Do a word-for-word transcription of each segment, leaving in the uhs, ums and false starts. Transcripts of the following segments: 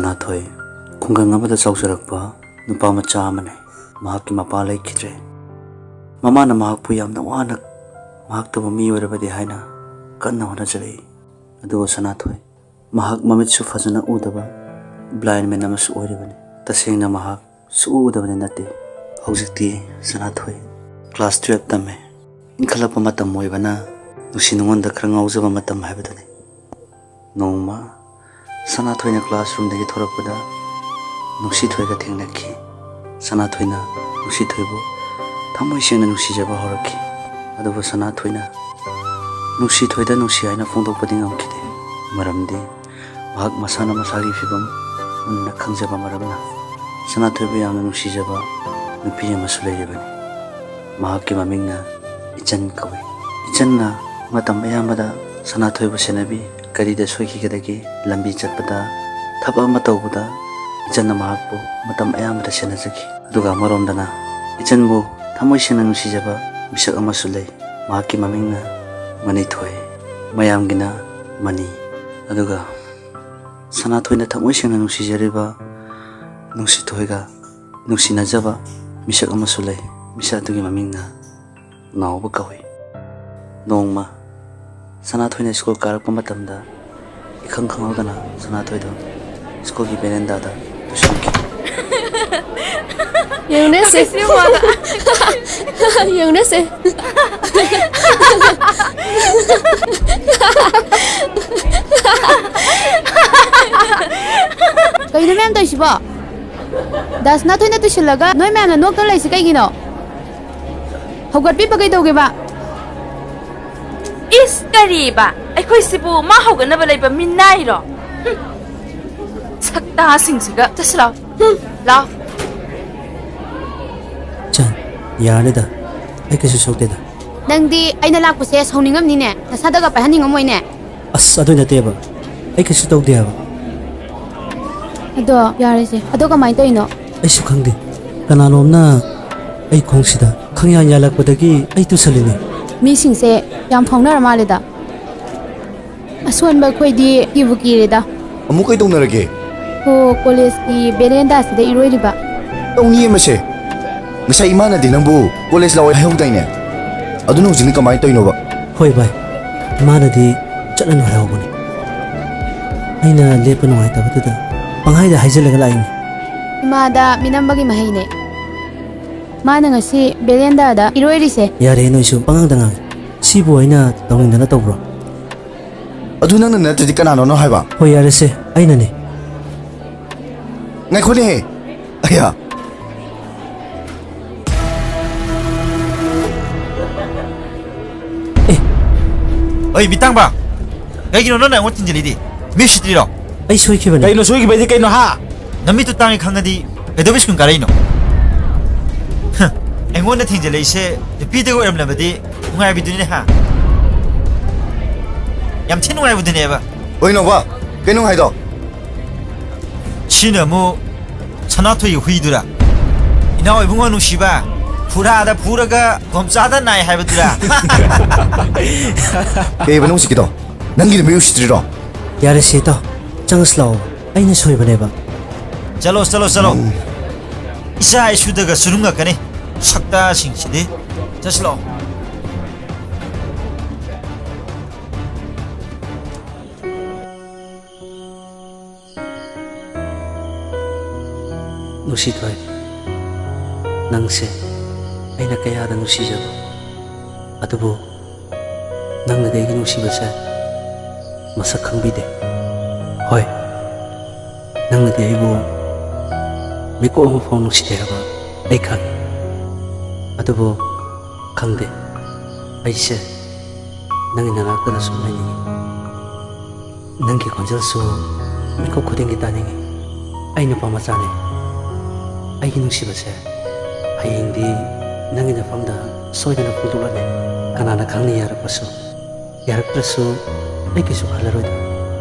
ꯁꯅꯥꯊꯣꯏ ꯈꯨꯡꯒꯪ ꯑꯃꯗ ꯆꯥꯎꯖꯔꯛꯄ ꯅꯨꯄꯥ ꯃꯆꯥ ꯑꯃꯅꯤ꯫ ꯃꯍꯥꯛꯀꯤ ꯃꯄꯥ ꯂꯩꯈꯤꯗ꯭ꯔꯦ꯫ ꯃꯃꯥꯅ ꯃꯍꯥꯛꯄꯨ ꯌꯥꯝꯅ ꯋꯥꯅ ꯃꯍꯥꯛꯇꯕꯨ ꯃꯤ ꯑꯣꯏꯔꯕꯗꯤ ꯍꯥꯏꯅ ꯀꯟꯅ ꯍꯣꯠꯅꯖꯔꯛꯏ꯫ ꯑꯗꯨꯕꯨ ꯁꯅꯥꯊꯣꯏ ꯃꯍꯥꯛ ꯃꯃꯤꯠꯁꯨ ꯐꯖꯅ ꯎꯗꯕ blind man ꯑꯃꯁꯨ ꯑꯣꯏꯔꯤꯕꯅꯤ꯫ ꯇꯁꯦꯡꯅ ꯃꯍꯥꯛ ꯁꯨꯛꯎ ꯎꯗꯕꯗꯤ ꯅꯠꯇꯦ꯫ ꯍꯧꯖꯤꯛꯇꯤ ꯁꯅꯥꯊꯣꯏ class twelve ꯇꯝꯃꯦ꯫ ꯏꯟꯈꯠꯂꯛꯄ ꯃꯇꯝ ꯑꯣꯏꯕꯅ ꯅꯨꯡꯁꯤ ꯅꯨꯡꯉꯣꯟꯗ ꯈꯔ ꯉꯥꯎꯖꯕ ꯃꯇꯝ ꯍꯥꯏꯕꯗꯨꯅꯤ꯫ ꯅꯣꯡꯃ ꯁꯅꯥꯊꯣꯏꯅ classroomꯗꯒꯤ ꯊꯣꯔꯛꯄꯗ ꯅꯨꯡꯁꯤꯊꯣꯏꯒ ꯊꯦꯡꯅꯈꯤ꯫ ꯁꯅꯥꯊꯣꯏꯅ ꯅꯨꯡꯁꯤꯊꯣꯏꯕꯨ ꯊꯃꯣꯏ ꯁꯦꯡꯅ ꯅꯨꯡꯁꯤꯖꯕ ꯍꯧꯔꯛꯈꯤ꯫ ꯑꯗꯨꯕꯨ ꯁꯅꯥꯊꯣꯏꯅ ꯅꯨꯡꯁꯤꯊꯣꯏꯗ ꯅꯨꯡꯁꯤ ꯍꯥꯏꯅ ꯐꯣꯡꯗꯣꯛꯄꯗꯤ ꯉꯝꯈꯤꯗꯦ꯫ ꯃꯔꯝꯗꯤ ꯃꯍꯥꯛ ꯃꯁꯥꯅ ꯃꯁꯥꯒꯤ ꯐꯤꯕꯝ ꯃꯨꯟꯅ ꯈꯪꯖꯕ ꯃꯔꯝꯅ꯫ ꯁꯅꯥꯊꯣꯏꯕꯨ ꯌꯥꯝꯅ ꯅꯨꯡꯁꯤꯖꯕ ꯅꯨꯄꯤ ꯑꯃꯁꯨ ꯂꯩꯔꯤꯕꯅꯤ꯫ ꯃꯍꯥꯛꯀꯤ ꯃꯃꯤꯡꯅ ꯏꯆꯟ ꯀꯧꯏ꯫ ꯏꯆꯟꯅ ꯃꯇꯝ ꯑꯌꯥꯝꯕꯗ ꯁꯅꯥꯊꯣꯏꯕꯨ ꯁꯦꯟꯅꯕꯤ꯫ ꯀꯔꯤꯗ ꯁꯣꯏꯈꯤꯒꯗꯒꯦ, ꯂꯝꯕꯤ ꯆꯠꯄꯗ, ꯊꯕꯛ ꯑꯃ ꯇꯧꯕꯗ ꯏꯆꯟꯅ ꯃꯍꯥꯛꯄꯨ ꯃꯇꯝ ꯑꯌꯥꯝꯕꯗ ꯁꯦꯟꯅꯖꯈꯤ꯫ ꯑꯗꯨꯒ ꯑꯃꯔꯣꯝꯗꯅ ꯏꯆꯟꯕꯨ ꯊꯃꯣꯏ ꯁꯦꯡꯅ ꯅꯨꯡꯁꯤꯖꯕ ꯃꯤꯁꯛ ꯑꯃꯁꯨ ꯂꯩ꯫ ꯃꯍꯥꯛꯀꯤ ꯃꯃꯤꯡꯅ ꯃꯅꯤꯊꯣꯏ, ꯃꯌꯥꯝꯒꯤꯅ ꯃꯅꯤ꯫ ꯑꯗꯨꯒ ꯁꯅꯥꯊꯣꯏꯅ ꯊꯃꯣꯏ ꯁꯦꯡꯅ ꯅꯨꯡꯁꯤꯖꯔꯤꯕ ꯅꯨꯡꯁꯤꯊꯣꯏꯒ ꯅꯨꯡꯁꯤꯅꯖꯕ ꯃꯤꯁꯛ ꯑꯃꯁꯨ ꯂꯩ꯫ ꯃꯤꯁꯛ ꯑꯗꯨꯒꯤ ꯃꯃꯤꯡꯅ ꯅꯥꯎꯕ ꯀꯧꯏ꯫ ꯅꯣꯡꯃ ꯁꯅꯥꯊꯣꯏꯅ ꯁ꯭ꯀꯨꯜ ꯀꯥꯔꯛꯄ ꯃꯇꯝꯗ ꯏꯈꯪ ꯈꯪꯍꯧꯗꯅ ꯁꯅꯥꯊꯣꯏꯗꯣ ꯁ꯭ꯀꯨꯜꯒꯤ ꯕꯦꯔꯦꯟꯗꯥꯗ ꯇꯨꯁꯟꯈꯤ꯫ ꯌꯦꯡꯉꯨꯅꯦꯁꯦ꯫ ꯌꯦꯡꯉꯨꯅꯦꯁꯦ꯫ ꯀꯩꯅꯣ ꯃꯌꯥꯝ ꯇꯧꯔꯤꯁꯤꯕꯣ? ꯗꯥ ꯁꯅꯥꯊꯣꯏꯅ ꯇꯨꯁꯤꯜꯂꯒ ꯅꯣꯏ ꯃꯌꯥꯝꯅ ꯅꯣꯛꯇꯅ ꯂꯩꯁꯤ ꯀꯩꯒꯤꯅꯣ? ꯍꯧꯒꯠꯄꯤꯕ ꯀꯩꯗꯧꯒꯦꯕ? ꯏꯁ, ꯀꯔꯤꯕ? ꯑꯩꯈꯣꯏꯁꯤꯕꯨ ꯃꯥ ꯍꯧꯒꯠꯅꯕ ꯂꯩꯕ ꯃꯤꯅꯥꯏꯔꯣ? ꯍꯨꯝ꯫ ꯁꯛꯇꯥꯁꯤꯡꯁꯤꯒ꯫ ꯆꯠꯁꯤ ꯂꯥꯎ꯫ ꯍꯨꯝ, ꯂꯥꯎ꯫ ꯆꯟ, ꯌꯥꯔꯅꯤꯗ꯫ ꯑꯩ ꯀꯩꯁꯨ ꯁꯣꯛꯇꯦꯗ꯫ ꯅꯪꯗꯤ ꯑꯩꯅ ꯂꯥꯛꯄꯁꯦ ꯁꯥꯎꯅꯤꯡꯉꯝꯅꯤꯅꯦ꯫ ꯅꯁꯥꯗꯒ ꯄꯥꯏꯍꯟꯅꯤꯡꯉꯝꯃꯣꯏꯅꯦ꯫ ꯑꯁ, ꯑꯗꯨ ꯅꯠꯇꯦꯕ꯫ ꯑꯩ ꯀꯩꯁꯨ ꯇꯧꯗꯦ ꯍꯥꯏꯕ꯫ ꯑꯗꯣ ꯌꯥꯔꯦꯁꯦ꯫ ꯑꯗꯣ ꯀꯃꯥꯏꯅ ꯇꯧꯔꯤꯅꯣ? ꯑꯩꯁꯨ ꯈꯪꯗꯦ꯫ ꯀꯅꯥꯅꯣꯝꯅ ꯑꯩ ꯈꯣꯡꯁꯤꯗ ꯈꯪꯌꯥꯟ ꯌꯥꯜꯂꯛꯄꯗꯒꯤ ꯑꯩ ꯇꯨꯁꯜꯂꯤꯅꯦ꯫ ꯃꯤꯁꯤꯡꯁꯦ ꯌꯥꯝ ꯐꯥꯎꯅꯔ ꯃꯥꯜꯂꯦꯗ꯫ ꯑꯁꯣꯟꯕ ꯑꯩꯈꯣꯏꯗꯤ ꯀꯤꯕꯨ ꯀꯤꯔꯦꯗ꯫ ꯑꯃꯨꯛ ꯀꯩ ꯇꯧꯅꯔꯒꯦ? ꯍꯣ, ꯀꯣꯂꯦꯖꯀꯤ ꯕꯦꯔꯦꯟꯗꯥꯁꯤꯗ ꯏꯔꯣꯏꯔꯤꯕ꯫ ꯇꯧꯅꯤꯌꯦ ꯃꯁꯦ꯫ ꯉꯁꯥꯏ ꯏꯃꯥꯅꯗꯤ ꯅꯪꯕꯨ ꯀꯣꯂꯦꯖ ꯂꯥꯛꯑꯣ ꯍꯥꯏꯍꯧꯗꯥꯏꯅꯦ? ꯑꯗꯨꯅ ꯍꯧꯖꯤꯛꯅ ꯀꯃꯥꯏꯅ ꯇꯧꯔꯤꯅꯣꯕ? ꯍꯣꯏ ꯚꯥꯏ, ꯏꯃꯥꯅꯗꯤ ꯆꯠꯂꯅꯨ ꯍꯥꯏꯍꯧꯕꯅꯤ꯫ ꯑꯩꯅ ꯂꯦꯞꯄ ꯅꯨꯡꯉꯥꯏꯇꯕꯗꯨꯗ ꯄꯪꯍꯥꯏꯗ ꯍꯥꯏꯖꯤꯜꯂꯒ ꯂꯥꯛꯏꯅꯤ꯫ ꯏꯃꯥꯗ ꯃꯤꯅꯝꯕꯒꯤ ꯃꯍꯩꯅꯦ꯫ ꯃꯥꯅ ꯉꯁꯤ ꯕꯦꯔꯦꯟꯗꯥꯗ ꯏꯔꯣꯏꯔꯤꯁꯦ꯫ ꯌꯥꯔꯦ, ꯅꯣꯏꯁꯨ ꯄꯉꯥꯡꯗ ꯉꯥꯡꯉꯤ꯫ ꯁꯤꯕꯨ ꯑꯩꯅ ꯇꯧꯅꯤꯡꯗꯅ ꯇꯧꯕ꯭ꯔꯣ? ꯑꯗꯨ ꯅꯪꯅ ꯅꯠꯇ꯭ꯔꯗꯤ ꯀꯅꯥꯅꯣꯅꯣ ꯍꯥꯏꯕ? ꯍꯣꯏ, ꯌꯥꯔꯦꯁꯦ, ꯑꯩꯅꯅꯦ꯫ ꯉꯥꯏꯈꯣꯅꯦꯍꯦ꯫ ꯑꯌꯥ꯫ ꯑꯦ꯫ ꯑꯩ ꯃꯤꯇꯥꯡꯕ, ꯀꯩꯒꯤꯅꯣ ꯅꯪꯅ ꯑꯩꯉꯣꯟꯗ ꯊꯤꯟꯖꯤꯜꯂꯤꯗꯤ? ꯃꯤ ꯎꯁꯤꯠꯇ꯭ꯔꯤꯔꯣ? ꯑꯩ ꯁꯣꯏꯈꯤꯕꯅꯦ꯫ ꯀꯩꯅꯣ ꯁꯣꯏꯈꯤꯕꯩꯗꯤ ꯀꯩꯅꯣ, ꯍꯥ? ꯅꯃꯤꯠꯇꯨ ꯇꯥꯡꯉꯦ ꯈꯪꯉꯗꯤ ꯀꯩꯗꯧꯕꯩ ꯁ꯭ꯀꯨꯜ ꯀꯥꯔꯛꯏꯅꯣ? ꯍ, ꯑꯩꯉꯣꯟꯗ ꯊꯤꯟꯖꯤꯜꯂꯛꯏꯁꯦ ꯅꯨꯄꯤꯗꯒ ꯑꯣꯏꯔꯝꯂꯕꯗꯤ ꯅꯨꯡꯉꯥꯏꯕꯤꯗꯨꯅꯤꯅꯦ, ꯍꯥ? ꯌꯥꯝ ꯊꯤ ꯅꯨꯡꯉꯥꯏꯕꯗꯨꯅꯦꯕ꯫ ꯍꯣꯏꯅꯣꯕ, ꯀꯩꯅꯣ ꯍꯥꯏꯗꯣ? ꯁꯤꯅ ꯑꯃꯨꯛ ꯁꯅꯥꯊꯣꯏꯒꯤ ꯍꯨꯏꯗꯨꯔꯥ? ꯏꯅꯥꯎ ꯏꯕꯨꯡꯉꯣ ꯅꯨꯡꯁꯤꯕ, ꯐꯨꯔꯥꯗ ꯐꯨꯔꯒ ꯒꯣꯝꯆꯥꯗ ꯅꯥꯏ ꯍꯥꯏꯕꯗꯨꯔꯥ? ꯀꯩꯕ ꯅꯨꯡꯁꯤꯠꯀꯤꯗꯣ? ꯅꯪꯒꯤ ꯅꯨꯄꯤ ꯎꯁꯤꯠꯇ꯭ꯔꯤꯔꯣ? ꯌꯥꯔꯦꯁꯦ ꯏꯇꯥꯎ, ꯆꯪꯉꯁꯤ ꯂꯥꯛꯑꯣ꯫ ꯑꯩꯅ ꯁꯣꯏꯕꯅꯦꯕ꯫ ꯆꯠꯂꯣ, ꯆꯠꯂꯣ, ꯆꯠꯂꯣ꯫ ꯎꯝ꯫ ꯏꯆꯥ ꯏꯁꯨꯗꯒ ꯆꯨꯔꯨꯡꯉꯛꯀꯅꯤ꯫ ꯁꯛꯇꯥꯁꯤꯡꯁꯤꯗꯤ꯫ ꯆꯠꯁꯤ ꯂꯥꯛꯑꯣ꯫ ꯅꯨꯡꯁꯤꯊꯣꯏ, ꯅꯪꯁꯦ ꯑꯩꯅ ꯀꯌꯥꯗ ꯅꯨꯡꯁꯤꯖꯕ, ꯑꯗꯨꯕꯨ ꯅꯪꯅꯗꯤ ꯑꯩꯒꯤ ꯅꯨꯡꯁꯤꯕꯁꯦ ꯃꯁꯛ ꯈꯪꯕꯤꯗꯦ꯫ ꯍꯣꯏ, ꯅꯪꯅꯗꯤ ꯑꯩꯕꯨ ꯃꯤꯀꯨꯞ ꯑꯃ ꯐꯥꯎ ꯅꯨꯡꯁꯤꯗꯦ ꯍꯥꯏꯕ ꯑꯩ ꯈꯪꯉꯤ꯫ ꯑꯗꯨꯕꯨ ꯈꯪꯗꯦ, ꯑꯩꯁꯦ ꯅꯪꯒꯤ ꯅꯅꯥꯛꯇꯗ ꯁꯨꯝ ꯂꯩꯅꯤꯡꯉꯤ꯫ ꯅꯪꯒꯤ ꯈꯣꯟꯖꯦꯜꯁꯨ ꯃꯤꯀꯨꯞ ꯈꯨꯗꯤꯡꯒꯤ ꯇꯥꯅꯤꯡꯉꯤ꯫ ꯑꯩ ꯅꯨꯄꯥ ꯃꯆꯥꯅꯤ꯫ ꯑꯩꯒꯤ ꯅꯨꯡꯁꯤꯕꯁꯦ ꯍꯌꯦꯡꯗꯤ ꯅꯪꯒꯤ ꯅꯐꯝꯗ ꯁꯣꯏꯗꯅ ꯐꯣꯡꯗꯣꯛꯂꯅꯤ꯫ ꯀꯅꯥꯅ ꯈꯪꯅꯤ, ꯌꯥꯔꯛꯄꯁꯨ ꯌꯥꯔꯛꯇ꯭ꯔꯁꯨ ꯑꯩ ꯀꯩꯁꯨ ꯈꯜꯂꯔꯣꯏꯗ꯫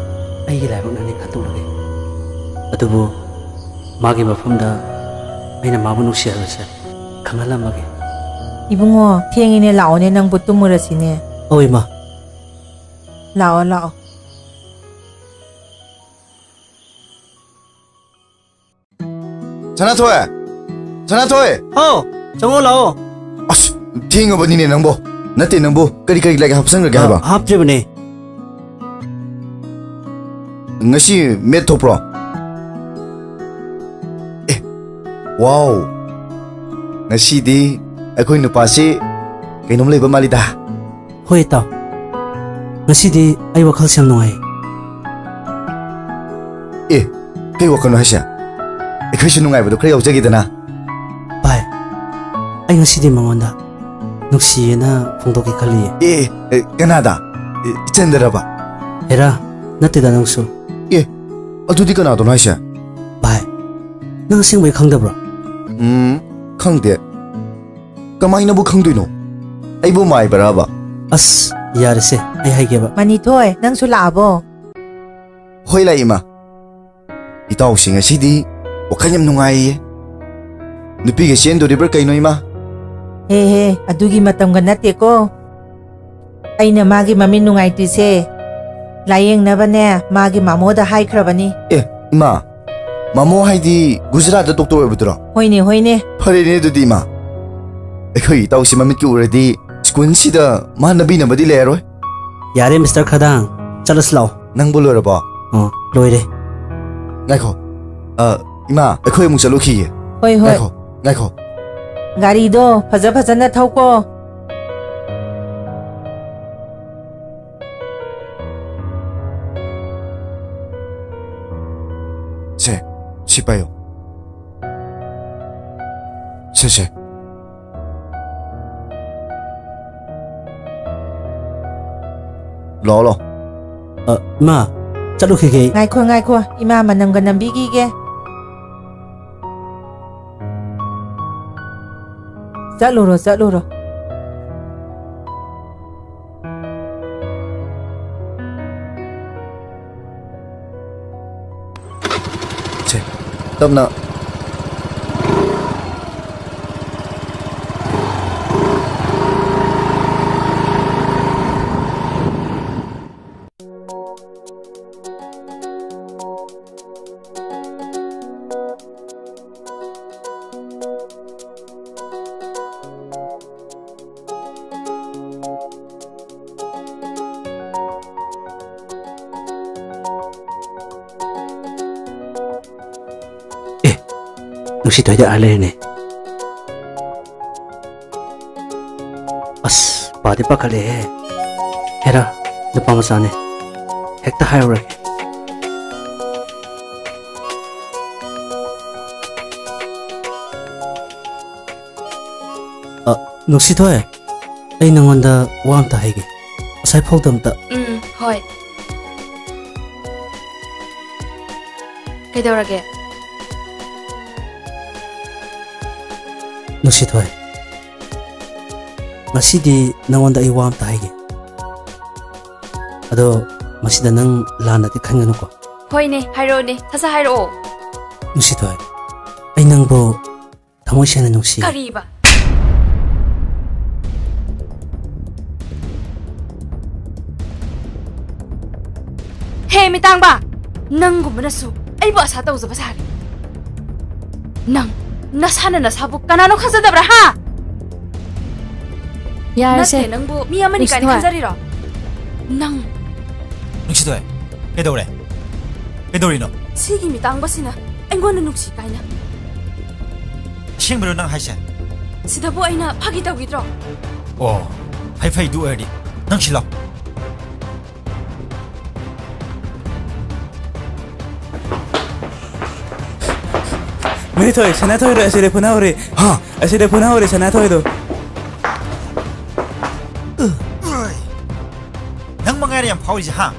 ꯑꯩꯒꯤ ꯂꯥꯏꯕꯛꯅꯅꯤ ꯈꯟꯗꯣꯛꯂꯒꯦ꯫ ꯑꯗꯨꯕꯨ ꯃꯥꯒꯤ ꯃꯐꯝꯗ ꯑꯩꯅ ꯃꯥꯕꯨ ꯅꯨꯡꯁꯤ ꯍꯥꯏꯕꯁꯦ ꯈꯪꯍꯜꯂꯝꯃꯒꯦ꯫ ꯏꯕꯨꯡꯉꯣ, ꯊꯦꯡꯉꯤꯅꯦ, ꯂꯥꯛꯑꯣꯅꯦ, ꯅꯪꯕꯨ ꯇꯨꯝꯃꯨꯔꯁꯤꯅꯦ꯫ ꯑꯧ, ꯏꯃꯥ꯫ ꯂꯥꯛꯑꯣ, ꯂꯥꯛꯑꯣ꯫ ꯁꯅꯥꯊꯣꯏ! ꯁꯅꯥꯊꯣꯏ! ꯍꯥꯎ! ꯆꯪꯉꯣ ꯂꯥꯛꯑꯣ꯫ ꯑꯁ, ꯊꯦꯡꯉꯕꯅꯤꯅꯦ ꯅꯪꯕꯣ꯫ ꯅꯠꯇꯦ, ꯅꯪꯕꯨ ꯀꯔꯤ ꯀꯔꯤ ꯂꯥꯏꯔꯤꯛ ꯍꯥꯞꯆꯟꯈ꯭ꯔꯒꯦ ꯑ, ꯍꯥꯏꯕ? ꯍꯥꯞꯇ꯭ꯔꯤꯕꯅꯦ꯫ ꯉꯁꯤ ꯃꯦꯠ ꯊꯣꯛꯄ꯭ꯔꯣ? ꯑꯦ, ꯋꯥꯎ! ꯉꯁꯤꯗꯤ ꯑꯩꯈꯣꯏ ꯅꯨꯄꯥꯁꯤ ꯀꯩꯅꯣꯝ ꯂꯩꯕ ꯃꯥꯜꯂꯤꯗ꯫ ꯍꯣꯏ, ꯏꯇꯥꯎ꯫ ꯉꯁꯤꯗꯤ ꯑꯩ ꯋꯥꯈꯜꯁꯦ ꯌꯥꯝ ꯅꯨꯡꯉꯥꯏ꯫ ꯑꯦ, ꯀꯩ ꯋꯥꯈꯜꯅꯣ ꯍꯥꯏꯁꯦ? ꯑꯩꯈꯣꯏꯁꯨ ꯅꯨꯡꯉꯥꯏꯕꯗꯣ ꯈꯔ ꯌꯥꯎꯖꯒꯦꯗꯅ꯫ ꯚꯥꯏ, ꯑꯩ ꯉꯁꯤꯗꯤ ꯃꯉꯣꯟꯗ ꯅꯨꯡꯁꯤꯌꯦꯅ ꯐꯣꯡꯗꯣꯛꯀꯦ ꯈꯜꯂꯤꯌꯦ꯫ ꯑꯦ, ꯑꯦ, ꯀꯅꯥꯗ? ꯑꯦ, ꯏꯆꯟꯗꯔꯕ? ꯍꯦꯔꯥ, ꯅꯠꯇꯦꯗ ꯅꯪꯁꯨ꯫ ꯑꯦ, ꯑꯗꯨꯗꯤ ꯀꯅꯥꯗꯅꯣ ꯍꯥꯏꯁꯦ? ꯚꯥꯏ, ꯅꯪ ꯑꯁꯦꯡꯕꯩ ꯈꯪꯗꯕ꯭ꯔꯣ? ꯎꯝ, ꯈꯪꯗꯦ꯫ ꯀꯃꯥꯏꯅꯕꯨ ꯈꯪꯗꯣꯏꯅꯣ? ꯑꯩꯕꯨ ꯃꯥꯏꯕꯔꯕ? ꯑꯁ, ꯌꯥꯔꯦꯁꯦ, ꯑꯩ ꯍꯥꯏꯒꯦꯕ꯫ ꯃꯅꯤꯊꯣꯏ, ꯅꯪꯁꯨ ꯂꯥꯛꯑꯕꯣ? ꯍꯣꯏ, ꯂꯥꯛꯏ, ꯏꯃꯥ꯫ ꯏꯇꯥꯎꯁꯤꯡ ꯑꯁꯤꯗꯤ ꯋꯥꯈꯜ ꯌꯥꯝ ꯅꯨꯡꯉꯥꯏꯌꯦ꯫ ꯅꯨꯄꯤꯒ ꯆꯦꯟꯗꯣꯔꯤꯕ꯭ꯔꯥ ꯀꯩꯅꯣ, ꯏꯃꯥ? ꯍꯦ ꯍꯦ, ꯑꯗꯨꯒꯤ ꯃꯇꯝꯒ ꯅꯠꯇꯦꯀꯣ꯫ ꯑꯩꯅ ꯃꯥꯒꯤ ꯃꯃꯤꯠ ꯅꯨꯡꯉꯥꯏꯇ꯭ꯔꯤꯁꯦ ꯂꯥꯌꯦꯡꯅꯕꯅꯦ ꯃꯥꯒꯤ ꯃꯥꯃꯣꯗ ꯍꯥꯏꯈ꯭ꯔꯕꯅꯤ꯫ ꯑꯦ, ꯏꯃꯥ, ꯃꯥꯃꯣ ꯍꯥꯏꯗꯤ ꯒꯨꯖꯔꯥꯠꯇ ꯗꯣꯛꯇꯔ ꯑꯣꯏꯕꯗꯨꯔꯣ? ꯍꯣꯏꯅꯦ, ꯍꯣꯏꯅꯦ꯫ ꯐꯔꯦꯅꯦ ꯑꯗꯨꯗꯤ, ꯏꯃꯥ꯫ ꯑꯩꯈꯣꯏ ꯏꯇꯥꯎꯁꯤ ꯃꯃꯤꯠꯀꯤ ꯎꯔꯗꯤ ꯁ꯭ꯀꯨꯜꯁꯤꯗ ꯃꯥ ꯅꯕꯤꯅꯕꯗꯤ ꯂꯩꯔꯔꯣꯏ꯫ ꯌꯥꯔꯦ, ꯃꯤꯁꯇꯔ ꯈꯗꯥꯡ, ꯆꯠꯂꯁꯤ ꯂꯥꯛꯑꯣ꯫ ꯅꯪꯕꯨ ꯂꯣꯏꯔꯕꯣ? ꯑꯣ, ꯂꯣꯏꯔꯦ꯫ ꯉꯥꯏꯈꯣ꯫ ꯑ, ꯏꯃꯥ, ꯑꯩꯈꯣꯏ ꯑꯃꯨꯛ ꯆꯠꯂꯨꯈꯤꯒꯦ꯫ ꯍꯣꯏ, ꯍꯣꯏ꯫ ꯉꯥꯏꯈꯣ, ꯉꯥꯏꯈꯣ꯫ ꯒꯥꯔꯤꯗꯣ ꯐꯖ ꯐꯖꯅ ꯊꯧꯀꯣ꯫ ꯁꯦ, ꯁꯤ ꯄꯥꯏꯌꯨ꯫ ꯁꯦ, ꯁꯦ꯫ ꯂꯥꯛꯑꯣ, ꯂꯥꯛꯑꯣ꯫ ꯑ, ꯏꯃꯥ, ꯆꯠꯂꯨꯈꯤꯒꯦ ꯑꯩ꯫ ꯉꯥꯏꯈꯣ, ꯉꯥꯏꯈꯣ꯫ ꯏꯃꯥ ꯃꯅꯝꯒ ꯅꯝꯕꯤꯈꯤꯒꯦ꯫ ꯆꯠꯂꯨꯔꯣ, ꯆꯠꯂꯨꯔꯣ꯫ ꯁꯦ, ꯇꯞꯅ꯫ ꯅꯨꯡꯁꯤꯊꯣꯏꯗꯤ ꯑꯥ ꯂꯩꯔꯦꯅꯦ꯫ ꯑꯁ, ꯄꯥꯗꯤ ꯄꯥꯈꯠꯂꯦꯍꯦ꯫ ꯍꯦꯔꯥ, ꯅꯨꯄꯥ ꯃꯆꯥꯅꯦ꯫ ꯍꯦꯛꯇ ꯍꯥꯏꯔꯨꯔꯒꯦ꯫ ꯑ, ꯅꯨꯡꯁꯤꯊꯣꯏ, ꯑꯩ ꯅꯉꯣꯟꯗ ꯋꯥ ꯑꯝꯇ ꯍꯥꯏꯒꯦ꯫ ꯉꯁꯥꯏ ꯐꯥꯎꯗ ꯑꯝꯇ꯫ ꯎꯝ, ꯍꯣꯏ꯫ ꯀꯩꯗꯧꯔꯒꯦ? ꯅꯨꯡꯁꯤꯊꯣꯏ, ꯉꯁꯤꯗꯤ ꯅꯉꯣꯟꯗ ꯑꯩ ꯋꯥ ꯑꯝꯇ ꯍꯥꯏꯒꯦ꯫ ꯑꯗꯣ ꯃꯁꯤꯗ ꯅꯪ ꯂꯥꯟꯅꯗꯤ ꯈꯟꯒꯅꯨꯀꯣ꯫ ꯍꯣꯏꯅꯦ, ꯍꯥꯏꯔꯛꯑꯣꯅꯦ, ꯁꯠ ꯁꯠ ꯍꯥꯏꯔꯛꯑꯣ꯫ ꯅꯨꯡꯁꯤꯊꯣꯏ, ꯑꯩ ꯅꯪꯕꯨ ꯊꯃꯣꯏ ꯁꯦꯡꯅ ꯅꯨꯡꯁꯤ꯫ ꯀꯔꯤꯕ? ꯍꯦ ꯃꯤꯇꯥꯡꯕ, ꯅꯪꯒꯨꯝꯕꯅꯁꯨ ꯑꯩꯕꯨ ꯑꯁꯥ ꯇꯧꯖꯕ ꯁꯥꯔꯤ꯫ ꯅꯪ ꯅꯁꯥꯅ ꯅꯁꯥꯕꯨ ꯀꯅꯥꯅꯣ ꯈꯪꯖꯗꯕ꯭ꯔꯥ, ꯍꯥ? ꯌꯥꯔꯦꯁꯦ꯫ ꯅꯠꯇꯦ, ꯅꯪꯕꯨ ꯃꯤ ꯑꯃꯅꯤ ꯀꯥꯏꯅ ꯅꯨꯡꯁꯤꯊꯣꯏ꯫ ꯈꯟꯖꯔꯤꯔꯣ? ꯅꯪ ꯅꯨꯡꯁꯤꯊꯣꯏ, ꯀꯩꯗꯧꯔꯦ? ꯀꯩꯗꯧꯔꯤꯅꯣ? ꯁꯤꯒꯤ ꯃꯤꯇꯥꯡꯕꯁꯤꯅ ꯑꯩꯉꯣꯟꯗ ꯅꯨꯡꯁꯤ ꯀꯥꯏꯅ꯫ ꯑꯁꯦꯡꯕꯔꯣ ꯅꯪ ꯍꯥꯏꯁꯦ? ꯁꯤꯗꯕꯨ ꯑꯩꯅ ꯐꯥꯒꯤ ꯇꯧꯈꯤꯗ꯭ꯔꯣ? ꯑꯣ, ꯐꯩ ꯐꯩ, ꯑꯗꯨ ꯑꯣꯏꯔꯗꯤ ꯅꯪ ꯁꯤꯜꯂꯣ꯫ ꯃꯤꯊꯣꯏ, ꯁꯅꯥꯊꯣꯏꯗꯣ ꯑꯁꯤꯗ ꯐꯨꯅꯍꯧꯔꯦ꯫ ꯍꯥ? ꯑꯁꯤꯗ ꯐꯨꯅꯍꯧꯔꯦ ꯁꯅꯥꯊꯣꯏꯗꯣ꯫ ꯅꯪ ꯃꯉꯥꯏꯔꯦ ꯌꯥꯝ ꯐꯥꯎꯔꯤꯁꯦ, ꯍꯥ?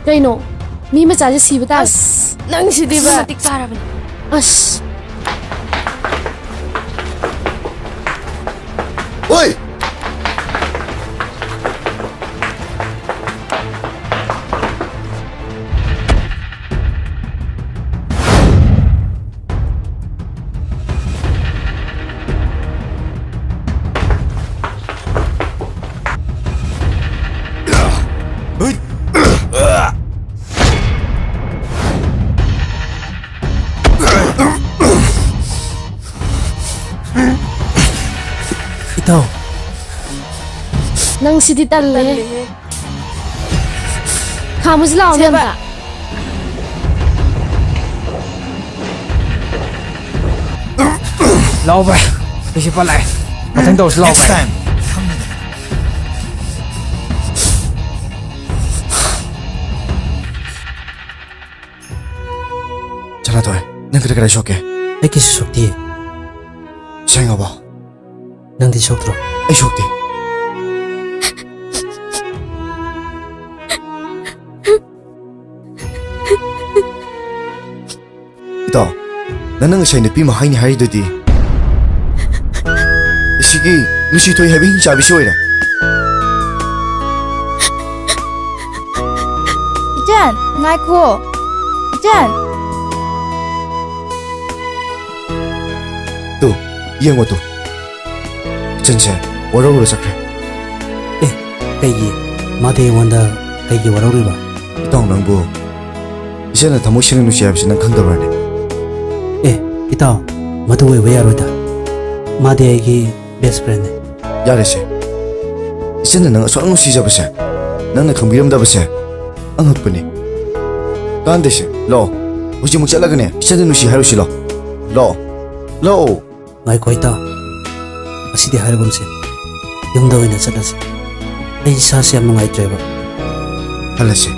ꯀꯩꯅꯣ? ꯃꯤ ꯃꯆꯥꯁꯦ ꯁꯤꯕ ꯇꯥꯔꯦ꯫ ꯑꯁ, ꯅꯪ ꯁꯤꯗꯤꯕ꯫ ꯃꯇꯤꯛ ꯆꯥꯔꯕꯅꯤ꯫ ꯑꯁ꯫ ꯍꯣꯏ! ꯏꯇꯥꯎ꯫ ꯅꯪ ꯁꯤꯗꯤ ꯇꯜꯂꯦ꯫ ꯇꯜꯂꯦꯍꯦ꯫ ꯈꯥꯝꯃꯨꯁꯤ ꯂꯥꯛꯑꯣꯅꯦ ꯁꯦꯕ꯫ ꯑꯝꯇ꯫ ꯂꯥꯛꯑꯣ ꯚꯥꯏ, ꯑꯩꯁꯦ ꯄꯜꯂꯛꯑꯦ꯫ ꯃꯊꯪ ꯇꯧꯔꯁꯤ, ꯂꯥꯛꯑꯣ ꯚꯥꯏ꯫ ꯁꯅꯥꯊꯣꯏ, ꯅꯪ ꯀꯗꯥꯏ ꯀꯗꯥꯏ ꯁꯣꯛꯀꯦ? ꯑꯩ ꯀꯩꯁꯨ ꯁꯣꯛꯇꯤꯌꯦ꯫ ꯁꯦꯡꯉꯕꯣ? ꯅꯪꯗꯤ ꯁꯣꯛꯇ꯭ꯔꯣ? ꯑꯩ ꯁꯣꯛꯇꯦ꯫ ꯏꯇꯥꯎ, ꯅꯪꯅ ꯉꯁꯥꯏ ꯅꯨꯄꯤ ꯑꯃ ꯍꯥꯏꯅꯤ ꯍꯥꯏꯔꯤꯗꯨꯗꯤ? ꯑꯁꯤꯒꯤ ꯅꯨꯡꯁꯤꯊꯣꯏ ꯍꯥꯏꯕ ꯍꯤꯡꯆꯥꯕꯤꯁꯤ ꯑꯣꯏꯔꯦ꯫ ꯏꯆꯟ, ꯉꯥꯏꯈꯣ꯫ ꯏꯆꯟ꯫ ꯇꯨ, ꯌꯦꯡꯉꯣ ꯇꯨ꯫ ꯏꯆꯟꯁꯦ ꯋꯥꯔꯧꯔ ꯆꯠꯈ꯭ꯔꯦ꯫ ꯑꯦ, ꯀꯩꯒꯤ? ꯃꯥꯗꯤ ꯑꯩꯉꯣꯟꯗ ꯀꯩꯒꯤ ꯋꯥꯔꯧꯔꯤꯕ? ꯏꯇꯥꯎ ꯅꯪꯕꯨ ꯏꯆꯟꯅ ꯊꯃꯣꯏ ꯁꯦꯡꯅ ꯅꯨꯡꯁꯤ ꯍꯥꯏꯕꯁꯤ ꯅꯪ ꯈꯪꯗꯕ꯭ꯔꯅꯦ? ꯑꯦ, ꯏꯇꯥꯎ, ꯃꯗꯨ ꯑꯣꯏꯕ ꯌꯥꯔꯣꯏꯗ꯫ ꯃꯥꯗꯤ ꯑꯩꯒꯤ best friendꯅꯦ꯫ ꯌꯥꯔꯦꯁꯦ꯫ ꯏꯆꯟꯅ ꯅꯪ ꯑꯁꯨꯛ ꯌꯥꯝ ꯅꯨꯡꯁꯤꯖꯕꯁꯦ, ꯅꯪꯅ ꯈꯪꯕꯤꯔꯝꯗꯕꯁꯦ ꯑꯉꯛꯄꯅꯤ꯫ ꯀꯥꯟꯗꯦꯁꯦ, ꯂꯥꯛꯑꯣ꯫ ꯍꯧꯖꯤꯛꯃꯛ ꯆꯠꯂꯒꯅꯦ, ꯏꯆꯟꯗ ꯅꯨꯡꯁꯤ ꯍꯥꯏꯔꯨꯁꯤ, ꯂꯥꯛꯑꯣ꯫ ꯂꯥꯛꯑꯣ꯫ ꯂꯥꯛꯑꯣ꯫ ꯉꯥꯏꯈꯣ ꯏꯇꯥꯎ, ꯉꯁꯤꯗꯤ ꯍꯥꯏꯔꯒꯨꯝꯁꯦ, ꯌꯨꯝꯗ ꯑꯣꯏꯅ ꯆꯠꯂꯁꯤ꯫ ꯑꯩ ꯏꯁꯥꯁꯦ ꯌꯥꯝ ꯅꯨꯡꯉꯥꯏꯇ꯭ꯔꯦꯕ꯫ ꯍꯜꯂꯁꯤ,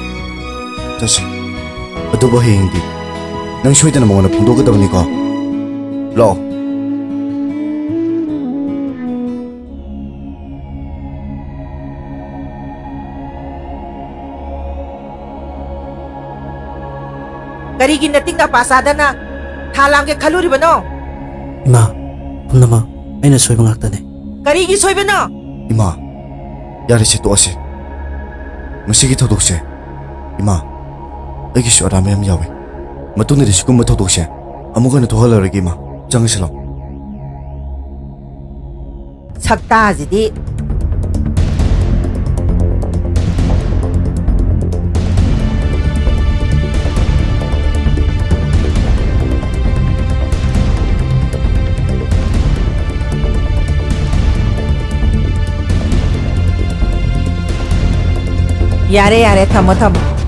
ꯆꯠꯁꯤ꯫ ꯑꯗꯨꯕꯨ ꯍꯌꯦꯡꯗꯤ ꯅꯪ ꯁꯣꯏꯗꯅ ꯃꯉꯣꯟꯗ ꯐꯣꯡꯗꯣꯛꯀꯗꯕꯅꯤꯀꯣ꯫ ꯂꯥꯛꯑꯣ꯫ ꯀꯔꯤꯒꯤ ꯅꯇꯤꯛ ꯅꯄꯥ ꯆꯥꯗꯅ ꯊꯥ ꯂꯥꯡꯒꯦ ꯈꯜꯂꯨꯔꯤꯕꯅꯣ? ꯏꯃꯥ, ꯄꯨꯝꯅꯃꯛ ꯑꯩꯅ ꯁꯣꯏꯕ ꯉꯥꯛꯇꯅꯦ꯫ ꯀꯔꯤꯒꯤ ꯁꯣꯏꯕꯅꯣ? ꯏꯃꯥ, ꯌꯥꯔꯦꯁꯦ, ꯇꯣꯛꯑꯁꯦ꯫ ꯉꯁꯤꯒꯤ ꯊꯧꯗꯣꯛꯁꯦ, ꯏꯃꯥ, ꯑꯩꯒꯤꯁꯨ ꯑꯔꯥꯟꯕ ꯌꯥꯝ ꯌꯥꯎꯋꯦ꯫ ꯃꯇꯨꯡꯗꯗꯤ ꯁꯤꯒꯨꯝꯕ ꯊꯧꯗꯣꯛꯁꯦ ꯑꯃꯨꯛ ꯍꯟꯅ ꯊꯣꯛꯍꯜꯂꯔꯣꯏꯒꯦ, ꯏꯃꯥ꯫ ꯆꯪꯉꯁꯤ ꯂꯥꯎ꯫ ꯁꯛꯇꯥꯁꯤꯗꯤ꯫ ꯌꯥꯔꯦ, ꯌꯥꯔꯦ, ꯊꯝꯃꯣ, ꯊꯝꯃꯣ꯫